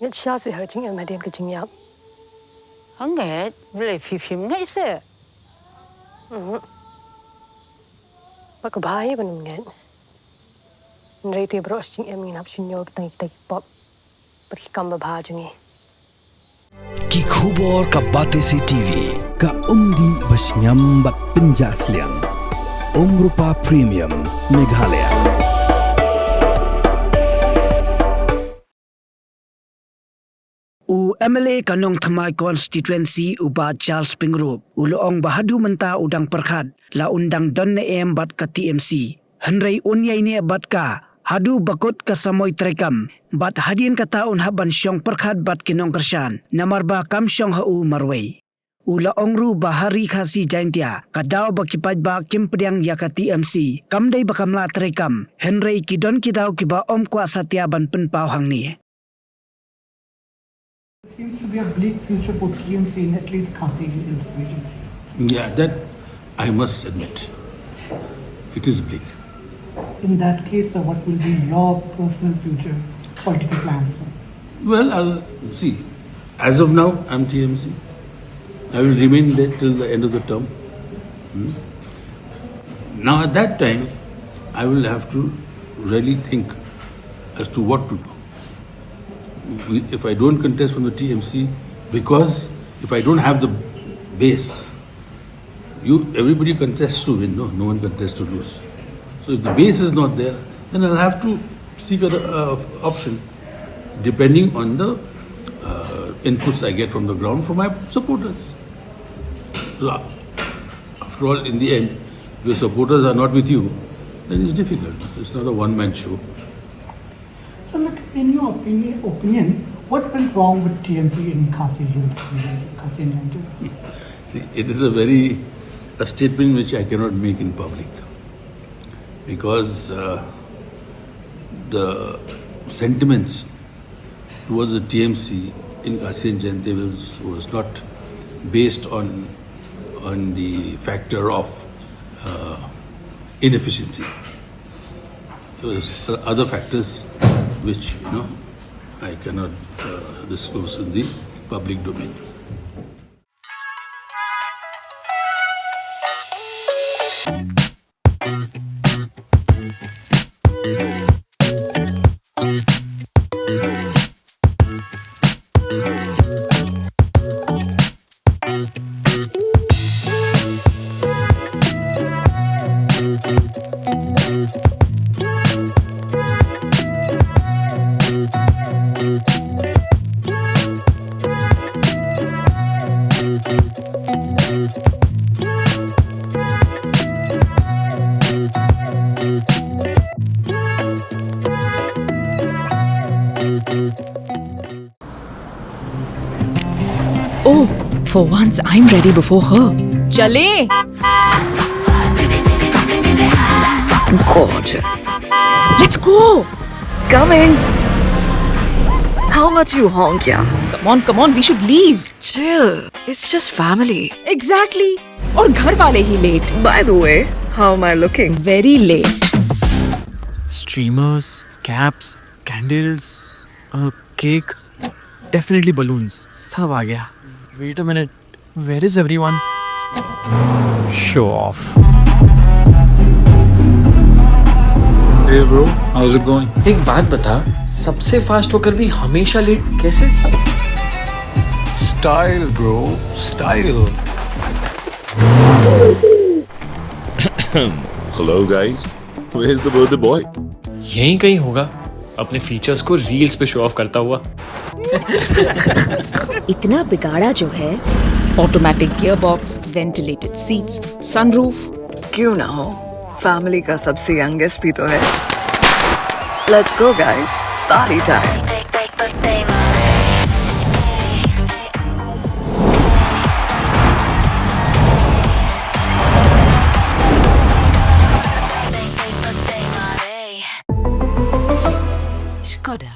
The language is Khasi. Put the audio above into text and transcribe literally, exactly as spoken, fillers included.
Ngeit shisha seh ha ka jingim hadien ka jingïap. Hangne, balei phi phim ngeit seh? Mhm. Ba ka bha hi ban ym ngeit. Hynrei te baroh shi jingim ngin hap shu ñiew kita kita ki pop bad ki kam babha jong ngi. Ki khubor ka Batesi TV, ka umdih ba shngiam bad pynjah sliang. Umrupa Premium, Meghalaya. U MLA ka Nongthymmai Constituency u Bah Charles Pyngrope u la ong ba haduh mynta u dang pyrkhat la un dang don ne em bad ka TMC. Hynrei un ïai neh bad ka haduh ba kut ka samoi treikam bad hadien kata un hap ban shong pyrkhat bad ki nongkyrshan namar ba kam shong ha u marwei. U la ong ruh ba ha Ri Khasi Jaintia ka daw ba ki paidbah kim pdiang ïa ka TMC kam dei ba kam lah treikam, hynrei ki don ki daw kiba ym kwah satia ban pynpaw hangne. Seems to be a bleak future for TMC in at least Khasi Hills Regency. Yeah, that I must admit. It is bleak. In that case, sir, what will be your personal future political plans, sir? Well, I'll see. As of now, I'm TMC. I will remain there till the end of the term. Hmm? Now, at that time, I will have to really think as to what to do. We, if I don't contest from the TMC, because if I don't have the base, you, everybody contests to win, no? No one contests to lose. So if the base is not there, then I'll have to seek other, uh, option, depending on the, uh, inputs I get from the ground from my supporters. So, after all, in the end, your supporters are not with you, then it's difficult. It's not a one-man show. So, like, in your opinion, opinion, what went wrong with TMC in Khasi Hills, Khasi Hills? See, it is a very, a statement which I cannot make in public because, uh, the sentiments towards the TMC in Khasi and Jaintia Hills was not based on, on the factor of, uh, inefficiency. There was other factors which, you know, I cannot, uh, disclose in the public domain. Oh, for once I'm ready before her. Chale! Gorgeous. Let's go! Coming! How much you honk, yeah? Come on, come on, we should leave. Chill. It's just family. Exactly. और घर वाले ही late. By the way, how am I looking? Very late. Streamers, caps, candles, a cake, definitely balloons. सब आ गया. Wait a minute. Where is everyone? Show off. Hey bro, how's it going? एक बात बता, सबसे फास्ट होकर भी हमेशा लेट कैसे? Style, bro, style. Hello guys, where's the birthday boy? यहीं कहीं होगा, अपने फीचर्स को रील्स पे शो ऑफ करता हुआ. इतना बिगाड़ा जो है. Automatic gearbox, ventilated seats, sunroof. क्यों ना हो, फैमिली का सबसे यंगेस्ट भी तो है. Let's go guys, party time. Skoda.